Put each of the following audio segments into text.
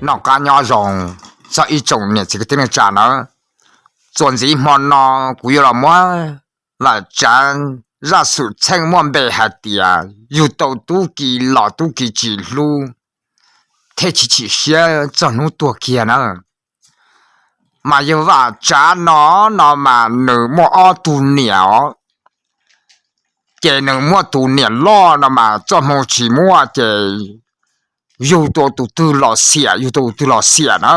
Noj qab nyob zoo txog ib tsoom niam txiv kwv tij neej tsa nawb. Txuas ntxiv hmo no kuv yuav los muab Vam Tsav zaj xwm txheej muaj npe hais tias yug tau tub ki los tub ki tsis hlub thiab tsis chim siab txog hnub tuag kiag na. Mas yog Vam Tsav no, no mas nws muaj ob tug niam os. Ces nws muaj tus niam loj no mas txoj hmoo tsis muaj ces yug tau tus twg los xiam, yug tau tus twg los xiam na.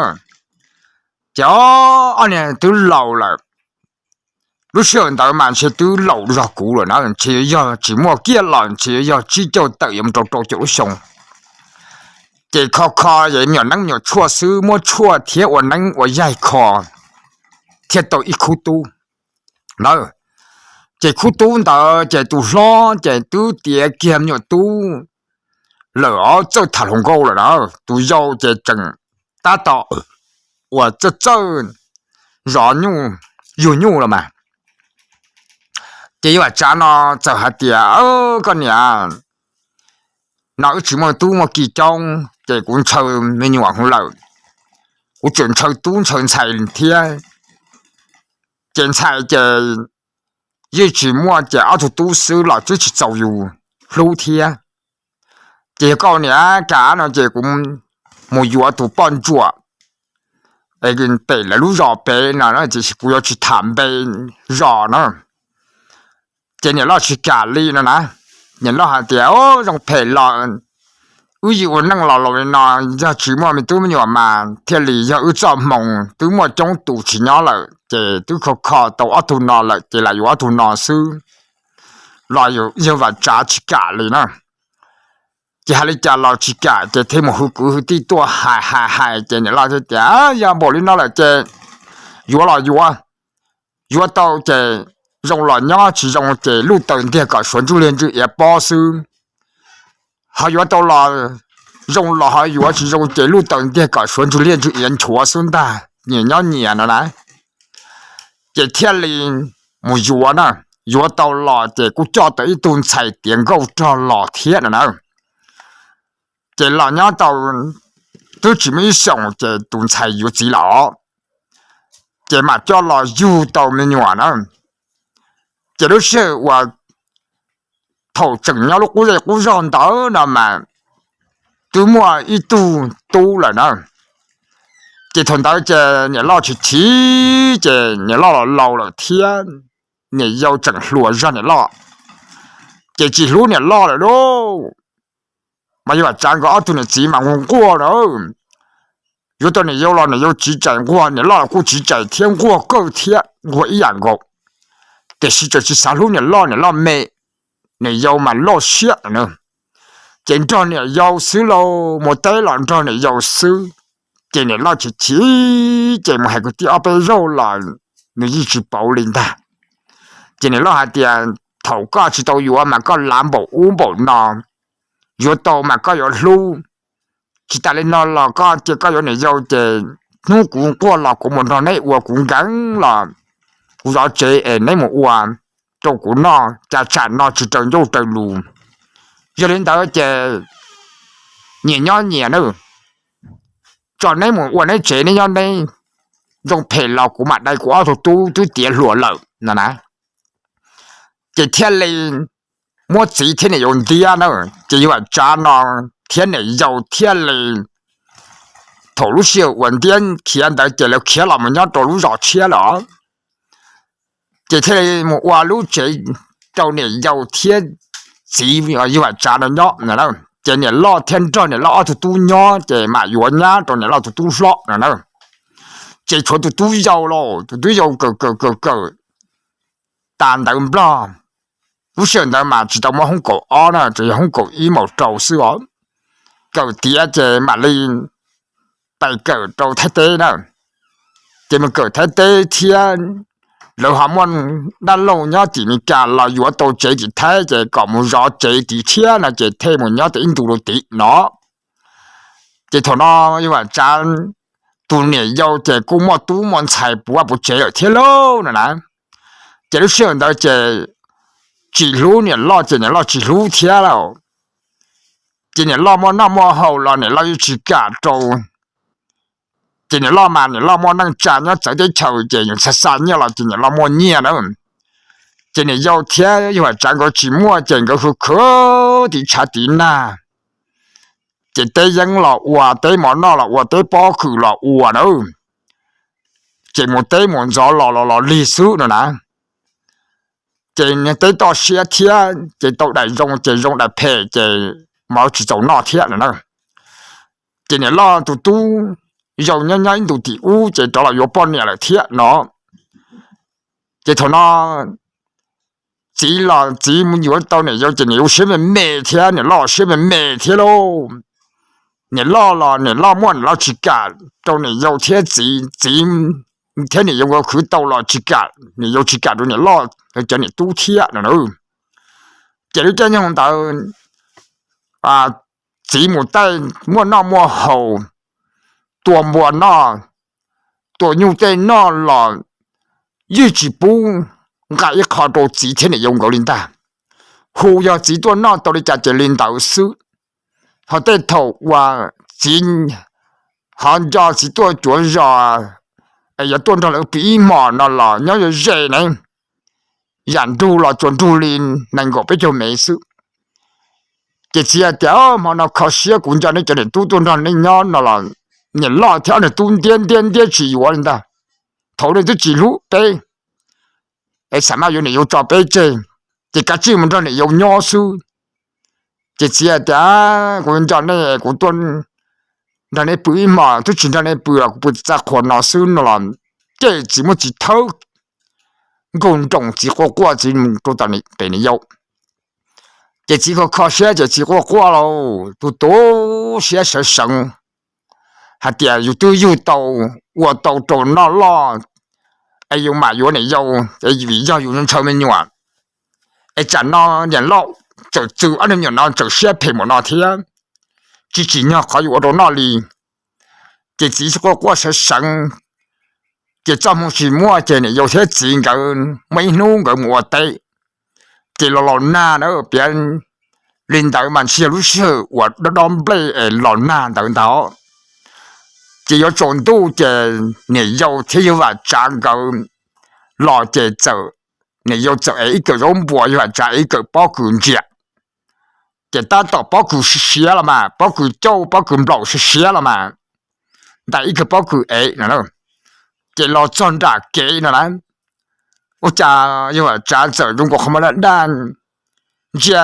Ces ob niag twb laus lawm. Lub sij hawm ntawd mas ntshe twb laus zog kuv lawm na, ntshe yog tsis muaj kiag los ntshe yog tsib caug tawm yuav mus rau rau caum lub xyoo. Ces kho kho es me nyuam neeb me nyuam tshuaj xwb, muab tshuaj thiab ua neeb ua yaig kho thiaj tau ib khub tub na. Ces khub tub ntawd ces tus hlob ces twb tiav kiag me nyuam tub lawm os, txawj tham hluas nkauj lawm na. Tus yau ces tseem tab tom uas txawj txawj zov nyuj, yug nyuj los mas. Ces yog Vam Tsav no txawm hais tias, Koj niam, no wb tsis muaj tub muaj ki coob ces kuv ntshaw me nyuam hwv lawm, kuv tseem ntshaw tub ntshaw ntxhais thiab. Ces ntxhais ces yeej tsis muaj, ces ob tug tub xwb los twb tsis txaus yus hlub thiab. Ces yog koj niam kam no ces kuv mus yuav tus poj ntsuam pem lawv lub zos pem no, tiam sis kuv yuav tsis tham npe zos na. Ces niam loj tsis kam li no na. Niam loj hais tias, Zoo phem los wb yeej ua neej los laus li no, yog tsis muaj me tub me nyuam mas thiaj li yog wb txoj hmoo, twb muaj coob tus tsis nyob lawm ces twb kho kho tau ob tug no lawm ces lam yuav ob tug no xwb. Los yog Vam Tsav tsis kam li na. Ces hais li cas los tsis kam ces thiaj mus hwv kwv hwv tij tuaj hais hais hais ces niam loj thiaj tias, Yog npaum li no lawm ces yuav los yuav, yuav tau ces zoo los nyob, tsis zoo ces luj taws ntiag kom suav ntswj liag ntswj iav pob xwb. Ho yuav tau los zoo los ho yuav, tsis zoo ces luj taws ntiag kom suav ntswj liag ntswj iav nchuav xwb ntag, nyias nyob nyias no na. Ces thiaj li mus yuav na. Yuav tau los ces kuj coj tau ib tug ntxhais tiav nkauj rog los thiab no na. Ces los nyob tau twb tsis muaj ib xyoos ces tus ntxhais yuav txiv lawm, ces mam coj los yug tau me nyuam na. Ces lub sij hawm uas thaum tseem nyob lub qub zej qub zog ntawd no mas twb muaj ib tug tub lawm na. Ces thaum ntawd ces niam loj tsis chim, ces niam loj los laus lawm thiab, niam yau tseem hluas zog niam loj, ces tsis hlub niam loj lawm lauj. Mas yog Vam Tsav nkawd ob tug niam txiv mas nquag nquag na. Yuav tau niam yau los niam yau tsis txais nquag, niam loj los kuj tsis txais thiab, nquag kawg thiab, nquag ib yam nkaus. Tiam sis tseem tsis xav hlub niam loj, niam loj me, niam yau mas loj siab na. Ces nrog niam yau xwb lauj, mus teb los nrog niam yau xwb. Ces niam loj chim chim, ces mus hais kwv tij ob peb zaug los nws yeej tsis pauv li ntag. Ces niam loj hais tias, Thaum koj tsis tau yuav mas koj lav npaum ub npaum no, yuav tau mas koj yuav hlub. Tsis tas li no los koj cia koj yuav niam yau ces hnub kuv nquag los kuv mus nrog neb ua, kuv nkees los kuv zov tsev es neb mus ua rau kuv noj, cas tsam no tsis raws ncauj raws lus. Yog li ntawd ces nyias nyob nyias na, tso neb mus ua neb tsev, neb nyob neb, zoo phem los kuv mam dai kuv ob tug tub twb tiav hluas lawm no na. Ces thiaj li muab txiv thiab niam yau ntiab na. Ces yog Vam Tsav no thiab niam yau thiaj li, thaum lub sij hawm uas ntiab khiav ntawd ces lawv khiav los mus nyob rau lub zos tshiab lawm. Ces thiaj li mus ua lub tsev rau niam yau thiab txiv yog Vam Tsav no nyob no na. Ces niam loj thiaj nrog niam loj ob tug tub nyob ces mam yuav nyab rau niam loj tus tub hlob no na. Ces tshuav tus tub yau los tus tub yau kawm kawm kawm kawm tas ntawv Nplog. Lub sij hawm ntawd mas tsis tau muaj hoob kaum ob na, tsuas yog hoob kaum ib maum rau xwb os. Kawm tiav ces mam li pais kawm rau Thaib teb na. Ces mus kawm Thaib teb thiab, lawv ho muaj dab laug nyob tim Meskas los yuav tau tsev tim Thaib ces kom mus zov tsev tim tshiab no ces thiaj mus nyob tau ib ntu rau tim no. Ces thaum no yog Vam Tsav tus niam yau ces kuj muaj tub muaj ntxhais puv vaj puv tsev lawm thiab lauj no na. Ces lub sij hawm ntawd ces tsis hlub niam loj ces niam loj tsis hlub thiab lauj. Ces niam loj muaj noj muaj haus los niam loj yeej tsis kam rau Ces niam loj mas niam loj muaj neej tsa nyob txawv teb chaws ces yus xa xa nyiaj los ces niam loj muaj nyiaj na. Ces niam yau thiab yawg Vam Tsav nkawd tsis muaj ces nkawd khwv khwv tim tshav tim nag, ces teb yeeb los ua, teb mov noj los ua, teb pob kws los ua na, ces mus teb mus ntxov los los los lig xwb no na. Ces teb toj siab thiab ces tau daim zoo ces zoo daim phem ces mov tsis txaus noj thiab no na. Ces niam loj tus tub yau nyob nyob ib ntus tim ub ces rov los yuav poj niam lawm thiab no. Ces thaum no txiv los txiv mus yuav tau niam yau ces niam yau siab me me thiab niam loj siab me me thiab lauj. Niam loj los niam loj muaj niam loj tsis kam rau niam yau thiab txiv, txiv thiab niam yau nkawd khwv tau los tsis kam, niam yau tsis kam rau niam loj cov niam tub thiab no na. Ces lub caij nyoog ntawd txiv mus taij muaj noj muaj haus, tua npua noj, tua nyuj tej noj los yeej tsis pub nqa ib qho rau txiv thiab niam yau nkawd li ntag. Hu yog txiv tuaj noj tau li cas ces li ntawd xwb. Ho tej thaum uas txiv ho nco txiv tuaj cuav zos es yuav tuaj nrog lawv pw ib hmos no los nyob ze ze ne, yam nrug los tsuas nrug li nees nkaum peb caug mev xwb. Ces txiv hais tias, Hmo no kho siab kuv nco nej cov niam tub tuaj nrog nej nyob no los niam loj thiab ob niam tub ntiab ntiab ntiab tsis yuav li ntag. Thaum nej twb tsis hlub peb es xav mas yuav niam yau tso peb tseg, ces kav tsij mus nrog niam yau nyob xwb. Ces txiv hais tias, Kuv nco nej, kuv tuaj nrog nej pw ib hmos, twb tsis nrog nej pw los kuv pw txaj qhua no xwb no los, ces txiv muab txiv thawb nkaug nroos, txiv quaj quaj txiv mus rau tom pem niam yau. Ces txiv kho kho siab ces txiv quaj quaj lauj, tu tu siab sawv seev hais tias, Yus twb yug tau, ua tau rau noj loj es yus mam yuav niam yau, es vim yog yus ntshaw me nyuam es tsam no niam loj txawm txwm ob niag me nyuam no txawm siab phem npaum no thiab, tsis tsim nyog qhov yus ua rau noj li. Ces txiv quaj quaj sawv seev, ces txoj hmoo tsis muaj ces niam yau thiab txiv nkawd muaj ib hnub nkawd mus ua teb, ces los los nag na, piav li ntawd mas ntshe yog lub sij hawm uas dob dob nplej es los nag ntawd ntag. Ces yuav tsaus ntuj ces niam yau thiab yawg Vam Tsav nkawd los ces txawm, niam yau txawm ev ib kawm zaub npua, yawg Vam Tsav ev ib kawm pob kws ntsia. Ces tab tom pob kws siav los mas, pob kws cauj pob kws nplaum siav siav los mas, ntais ib kawm pob kws ev no. Ces los txog nram kev no na, ua cas yawg Vam Tsav txawm zoo nkaus qhov muag daj daj, ntsia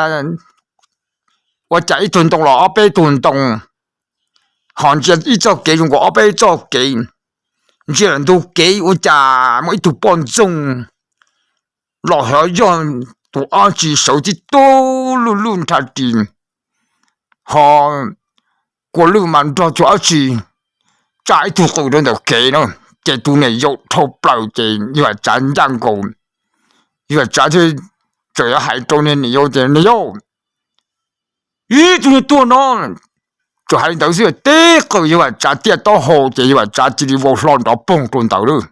ua cas ib tug ntoo los ob peb tug ntoo, ho ntsia ib txoj kev zoo nkaus ob peb txoj kev, ntsia lawm ntug kev ua cas muaj ib tug poj ntxoog los hov yog tus ob tsi sawv tib tug luj luj nrha ris, ho kua lwj mas nrog cuag ob tsi, tsa ib tug qws rau ntawm kev no. Ces tus niam yau dhau plaws ces yawg Vam Tsav ncaj nkaus, yawg Vam Tsav thiaj txawm yuav hais rau niam yau tias, Niam yau, ib tug niag tuag no. Tsuas hais li ntawd xwb tib qws yawg Vam Tsav tiaj taub hau ces yawg Vam Tsav cia li vau hlo nrov poog rau ntawd lawm.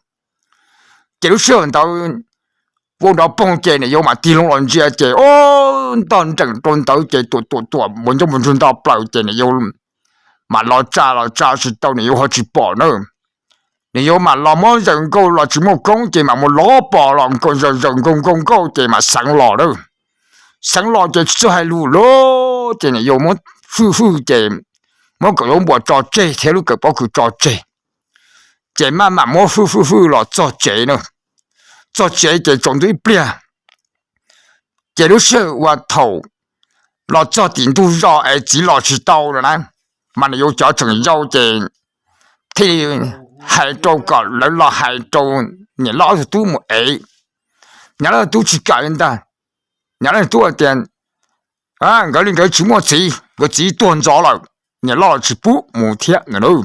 Ces lub sij hawm ntawd vau nrov poog ces niam yau mam tig loo los ntsia ces o, ntog nreem rau ntawd ces tuam tuam tuam mus ncauj mus ntsug nto plaws ces niam yau mam los tsa los tsa tsis tau, niam yau ho tsis pom na. Niam yau mam los muab zaws nkaug los tsis muaj koob ces mam mus lov pom los nkaus zaws zaws nkaug nkaug nkaug ces mam xeev los lawm. Xeev los ces tsis txawj hais lus lawm ces niam yau muab hwj hwj ces muab kawm zaub npua tso tseg thiab lub kawm pob kws tso tseg, ces maj mam muab hwj hwj hwj los txog tsev na. Txog tsev ces tsaus ntuj ib pliag, ces lub sij hawm uas thaum los txog tim ntug zos es txiv los tsis tau no na, mas niam yau cov tseem yau ces thiaj li hais rau kom lawv los hais rau niam loj ob tug tub mus ev. Niam loj tub tsis kam li ntag. Niam loj tub tias nkawd li nkawd tsis muaj txiv, nkawd txiv tuag ntxov lawm, niam loj tsis pub mus thiab no.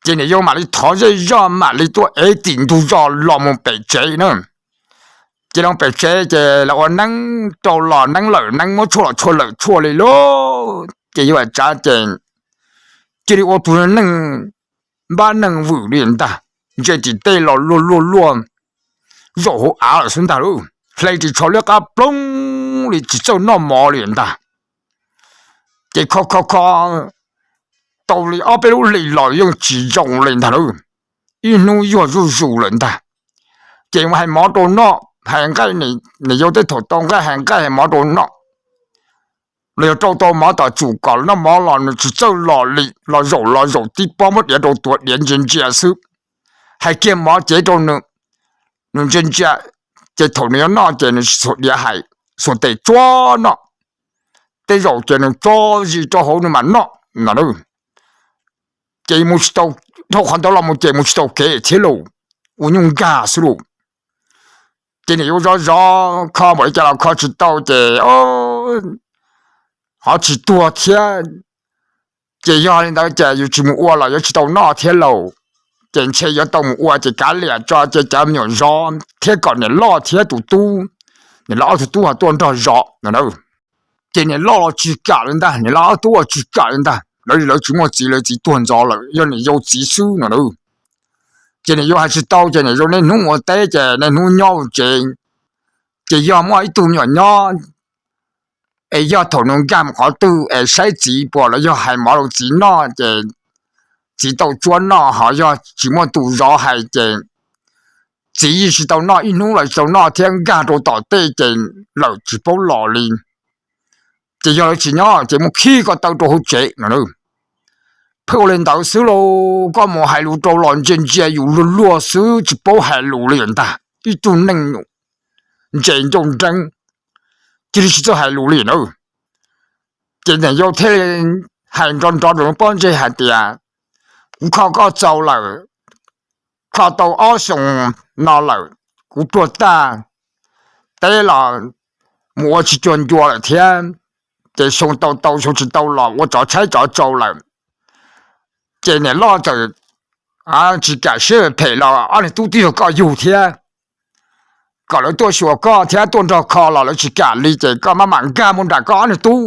Ces niam yau mam li thov zej zog mam li tuaj ev tim ntug zos los mus pem tsev na. Ces los pem tsev ces los ua neeb rau los neeb lawm neeb, muab tshuaj los tshuaj lawm tshuaj li lauj. Ces yawg Vam Tsav ces cia li ua tus neeg npab neeg vwm li ntag, ntsia tim tej los luag luag luag zaum hauv av lawm xwb ntag lauj, hle ris tsho liab qab ploog li tsis txawj noj mov li ntag. Ces kho kho kho tau li ob peb lub hlis los yeej tsis zoo li ntag lauj. Ib hnub yuag zuj zus lawm ntag. Ces mus hais mov rau noj, hais nqaij, niam yau tej thaum tau nqaij, hais nqaij hais mov rau noj, los yog rau tau mov tom tsum kom noj mov los nws tsis txawj los li, los zaum los zaum tib pob muab diav rau tuav diav ntsia ntsia xwb. Hais kiag mov cev rau nws, nws ntsia ntsia, ces thaum nws yuav noj ces nws tsis txhuam diav hais, xuas tes tsuab noj. Tej zaum ces nws tso zis rau hauv nws mam noj no. Ces mus tsis tau, dhau qhov ntawd los mus ces mus tsis tau kev thiab lauj, ua nyuj nkag xwb lauj. Ces niam yau zov zov kho npaum li cas los kho tsis tau ces ho tsis tuag thiab. Ces yog li ntawd ces yus tsis mus ua los yuav tsis tau noj thiab lauj. Ces ntshe yuav tau mus ua ces kav liam tso ces cov me nyuam zov thiab kom niam loj thiab tus tub, niam loj ob tug tub ho tuaj nrog zov no. Ces niam loj los tsis kam li ntag, niam loj ob tub los tsis kam li ntag, lawv lawv tsis muaj txiv, lawv txiv tuag ntxov lawm, yog niam yau txiv xwb no. Ces niam yau hais tsis tau ces niam yau niaj hnub ua teb ces niaj hnub nyob ua tsev. Ces yog muaj ib tug me nyuam nyob es yog thaum nws nkag mus qhov twg es saib txiv puas los yog hais mov rau txiv noj ces txiv tau tsuab noj, ho yog tsis muaj tus zov hais ces txiv yeej tsis tau noj, ib hnub los tsis tau noj thiab, nkag rau tom tej ces lawm tsis paub los li. Ces yog lawv tsis nyob ces muab khij ko taw rau hauv tsev no. Pheej ua li ntawd xwb lauj, koj mus hais lus rau los ntsia ntsia yus luag luag xwb tsis paub hais lus li ntag. Ib tug neeg ntse ncauj nreeb cia li tsis txawj hais lus li na. Ces niam yau thiaj li hais nrov nrov rau lub pob ntseg hais tias, kuv kho koj txaus lawm, kho tau ob xyoos no lawm, kuv tuag tag, teb los mus ua tsis cuag ncua lawm thiab, ces xyoo tau tau xyoo tsis tau los ua tsov tshaib tsov tsau lawm. Ces niam loj txawm tsis kam siab phem los ob niag tub twb yog koj yug thiab, kom lawv tuaj xyuas koj thiab tuaj nrog kho los lawv tsis kam li ces koj maj mam nkag mus nram koj ob niag tub,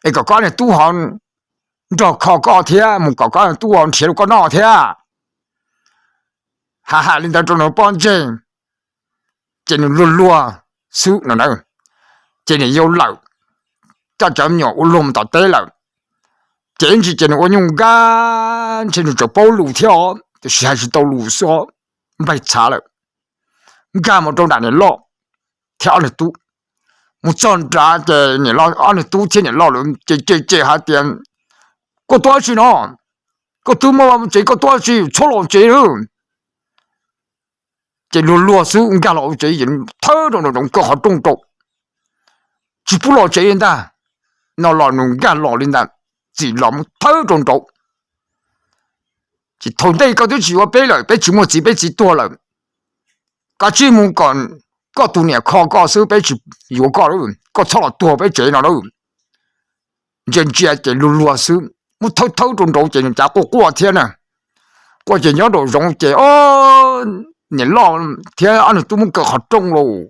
es kom koj ob niag tub ho nrog kho koj thiab mus kom koj ob niag tub ho nrhiav rau koj noj thiab. Hais hais li ntawd rau nws pob ntseg, ces nws luag luag xwb no na. Ces niam yau lawm, coj cov me nyuam ua luag mus tom teb lawm. Ces ib ntsis ces nws ua nyuj nkag ntshe nws tseem paub lus thiab os, tiam sis hais tsis tau lus xwb, npaig txhav lawm. Nkag mus rau nram niam loj thiab ob niag tub, mus txog nrad ces niam loj, ob niag tub thiab niam loj lawv ces cem cem hais tias, koj tuaj dab tsi no? Koj twb muaj vaj muaj tsev koj tuaj dab tsi txhob los tsev na. Ces luag luag xwb nkag los hauv tsev, thawb rau nraum zoov kaw qhov rooj rau, tsis pub los tsev li ntag. No los nws nkag los li ntag, txim los mus thawb rau nraud. Ces thaum ntej koj twb tsis yuav peb lawm, peb tsis muaj txiv, peb txiv tuag lawm, koj tsij mus kom koj tus niam kho koj xwb, peb tsis yuav koj, koj txhob los tuag peb tsev no lawm. Ntsia ntsia ces luag luag xwb, muab thawb thawb rau nraud ces nws cav quaj quaj thiab na. Quaj ces nyob nraum zoov ces niam loj thiab ob niag tub muab kaw qhov rooj lauj.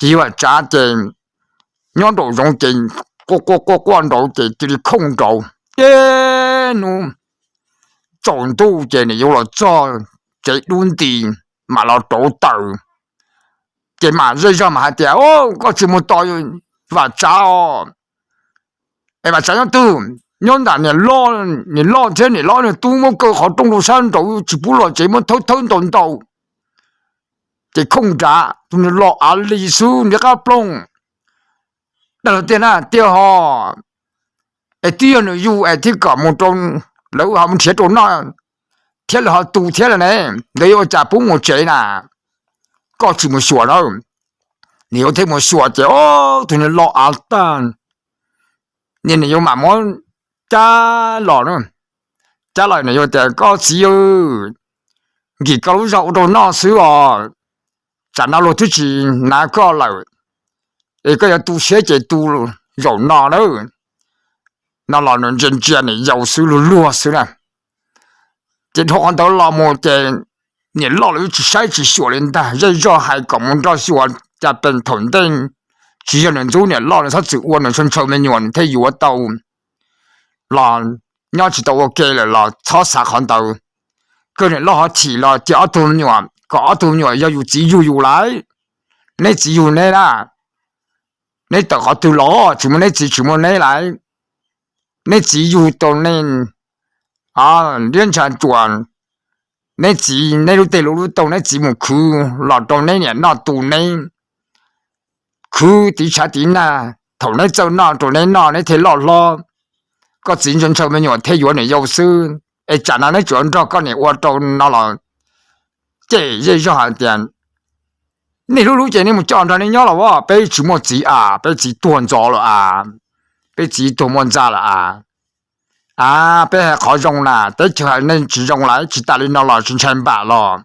Ces yawg Vam Tsav ces nyob nraum zoov ces quaj quaj quaj quaj nraud ces cia li khooj nraud. Ces hnub tsaus ntuj ces niam yau los txog tsev dub nti, mam los rauv taws. Ces mam zej zog mam hais tias, koj tsis mus tos Vam Tsav os? Es Vam Tsav nyob twg? Nyob nram niam loj, niam loj thiab niam loj niag tub muab kaw qhov rooj rau sab nraud tsis pub los tsev, muab thawb thawb ntau ntau. Ces khooj nraud tus niag los av li xwb ntiab qab ploog. Dag tiag na tiag ho, es twb yog nws yug es thiaj kom mus rau, lawv ho mus nrhiav rau noj thiab lawv ho tu thiab lawm ne, nkawd yuav ua cas pub mus tsev na? Koj tsis mus xyuas na. Niam yau thiaj mus xyuas ces tus niag los av tag, niam yau mam muab cab los na. Cab los niam yau tias, koj txiv, nkim koj lub zog ua rau noj xwb os, tsam no luag twb tsis hnav koj lawm, es koj yuav tu siab ces tu zaum no na. No los nws ntsia ntsia niam yau xwb, luag luag xwb na. Ces dhau qhov ntawd los mus ces niam loj lawv tsis saib tsis xyuas li ntag, zej zog hais kom mus nrog xyuas cas pes thaum ntej tsis yog nws ntxub niam loj, nws txhob txwm ua, nws ntshaw ntshaw me nyuam nws thiaj yuav tau los nyob tsis tau ua ke lawm los txhob xav qhov ntawd. Kawg niam loj ho chim los cia ob tug me nyuam, kom ob tug me nyuam yog yus txiv yug yus lawm, neb txiv yug neb na, neb tawm qhov twg los tsis muaj neb txiv tsis muaj neb lawm. neb txiv yug tau nej liab ntsha tsuas, neb txiv, neb lub teg lub lub tau neb txiv mus khwv los rau neb niam noj tu neb, khwv tiv tshav tiv nag, thaum neb txawj noj rau neb noj neb thiaj loj hlob, koj txiv ntshaw ntshaw me nyuam thiaj yuav niam yau xwb, es tsam no neb tsuas nrog koj niam ua rau no los. Ces zej zog hais tias, nej hlub hlub ces nej mus coj nrog nej nyob los as, peb tsis muaj txiv as, peb txiv tuag ntxov lawm as, peb txiv tuag muaj ntxa lawm as. A, peb hais qhov zoo na, teb chaws hais nej tsis zoo lawm, tsis tas li no los tsis ntshai npam los.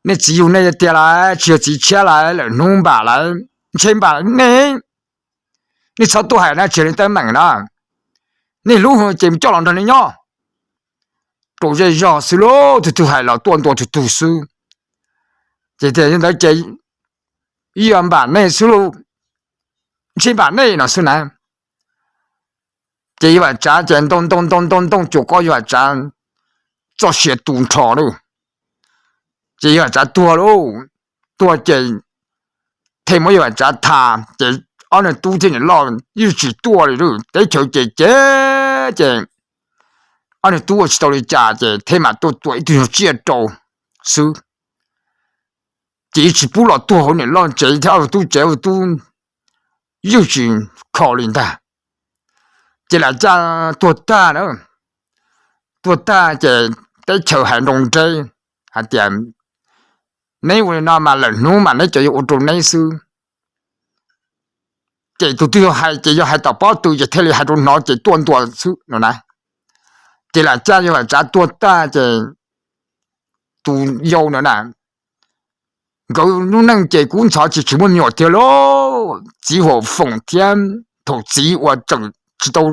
Nej txiv yug nej tiag lawm, tsis yog txiv tshiab lawm, lawm hnub npam lawm, ntshai npam nej. Nej txhob tuaj hais na, tsis yog li teeb meem na. Nej hlub ces mus coj los nrog nej nyob. Rau zej zog xwb lauj, tus twg hais los tuaj ntua tus twg xwb. Ces tias li ntawd ces ib yam npam nej xwb lauj, ntshai npam nej no xwb na. Ces yawg Vam Tsav ces ntoo ntoo ntoo ntoo ntoo cuam koj yawg Vam Tsav txoj sia tu nrho lauj. Ces yawg Vam Tsav tuag lauj, tuag ces thiaj muab yawg Vam Tsav tha, ces ob niag tub thiab niam loj yeej tsis tuaj li lauj, teb chaws ces ces ces ob niag tub ua tsis tau li cas ces thiaj mam tuaj tua ib tug nyuag tsiaj rau xwb. Ces tsis pub los tuag hauv niam loj tsev thiab ob tug tub tsev, ob tug tub yeej tsis kho li ntag. Ces lam caj tuag tag na, tuag tag ces teb chaws hais nroo nreb hais tias, neb ua li no mas lawm hnub mas neb cov yog ua rau neb xwb. Ces tus twg yog hais ces yog hais tom pob tw ces thiaj li hais rau hnov ces tuaj ntua xwb no na. Ces lam caj yawg Vam Tsav tuag tag ces tus yau no na, nkawd lub neej ces kub ntxhov ces tsis muaj me nyuam tiag lauj. Txiv huam foom thiab thaum txiv uas tseem tsis tau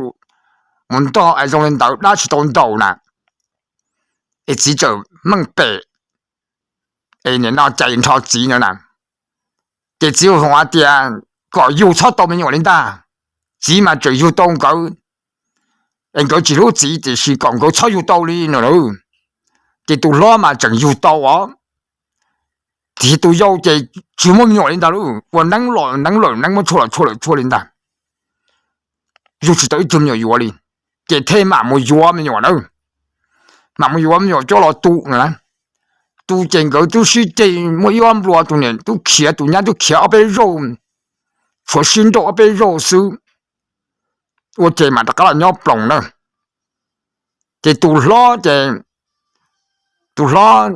mus ntog es zoo li ntawd dab tsis tau ntaus na, es txiv txawm meej pem, es nim no cais nrho txiv no na. Ces txiv huam foom hais tias kom yug txhob tau me nyuam li ntag, txiv mas tseem yug tau nkawd, es nkawd tsis hlub txiv tiam sis kom nkawd txhob yug tau li no lauj. Ces tus hlob mas tseem yug tau os, tiam sis tus yau ces tsis muaj me nyuam li ntag lauj, ua neeb los neeb lawm neeb, muab tshuaj los tshuaj lawm tshuaj li ntag, yug tsis tau ib tug me nyuam yuav li. Ces thiaj mam mus yuav me nyuam na, mam mus yuav me nyuam coj los tu no na. Tu ces nkawd twb sib ceg, muaj ib ob nplua tus niam tub khiav, tus nyab tub khiav ob peb zaug, tshuav sib nrauj ob peb zaug xwb, ua ces mam rov qab los nyob ploos na. Ces tus hlob ces, tus hlob,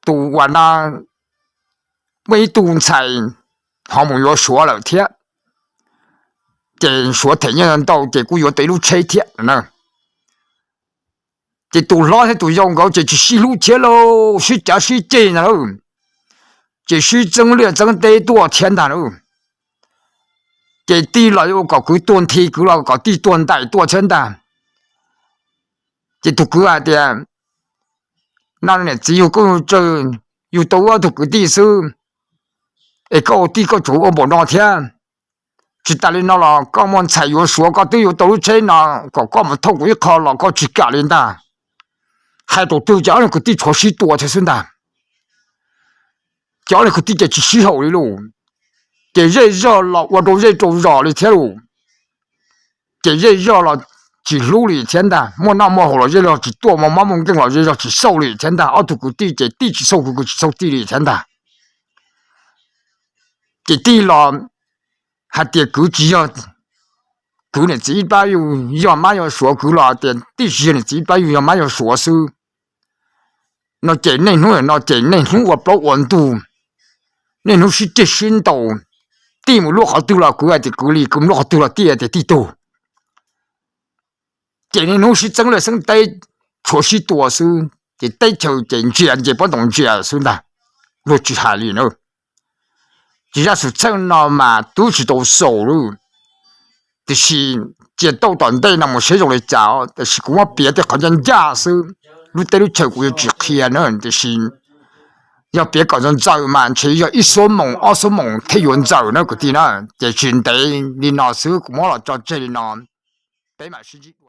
tus uas no, muaj ib tug ntxhais ho mus yuav Suav lawm thiab, ces Suav them nyiaj ntau ces kuj yuav tau ib lub tsheb thiab. Ces tus hlob thiab tus yau nkawd ces tsis sib hlub thiab lauj, sib cav sib ceg ntag lauj, ces sib txeeb liaj txeeb teb tuaj thiab ntag lauj. Ces tij los yuav kom kwv tuag nthi, kwv los kom tij tuag ntais tuaj thiab ntag. Ces tus kwv hais tias, no niam txiv yug koj, yug tau ob tug kwv tij xwb, es koj ua tij koj tsuas ua npaum no thiab. Tsis tas li no los koj muaj ntxhais yuav Suav, koj twb yuav tau lub tsheb no, kom koj mus thauj kuv ib qho los koj tsis kam li ntag. Hais thaum twg ces ob niag kwv tij tshuav sib tua thiab xwb ntag. Ces ob niag kwv tij ces tsis sib haum li lauj. Ces zej zog los ua rau zej rau zos li thiab lauj. Ces zej zog los tsis hlub li thiab ntag, muaj noj muaj haus los zej zog tsis tuaj, muaj mob muaj nkeeg los zej zog tsis xauj li thiab ntag. Ob tug kwv tij ces tij tsis xauj kwv, kwv tsis xauj tij li thiab ntag. Ces tij los hais tias kwv tsis yog, kwv niam txiv ib plab yug yog mab yog suav, kwv los tias tij tsis yog niam txiv ib plab yug yog mab yog suav xwb. No ces niaj hnub no ces niaj hnub ua plaub ua ntug, niaj hnub sib ceg sib ntaus. Tij mus luaj qhov twg los kwv hais tias kwv li, kwv mus luaj qhov twg los tij hais tias tij tug. Ces niaj hnub sib txeeb liaj xeeb teb, tshuav sib tua xwb, ces teb chaws ces ntsia nce pob ntoos ntsia xwb ntag, luag tsis hais li na. Ces zaj xwm txheej no mas twb tsis tau xaus li, tiam sis cia tau tom ntej no mus saib zoo li cas, tiam sis kuv muab piav tej qhov ncaj ncaj xwb, lub teb lub chaw kuv yuav tsis qhia na, tiam sis yog piav kom ntxaws ntxaws mas ntshe yog ib xuab moos ob xuab moos thiaj yuav ntxaws na kwv tij na. Ces tsis ntev li no xwb, kuv muab los tso tseg li no, peb mam sib ntsib dua.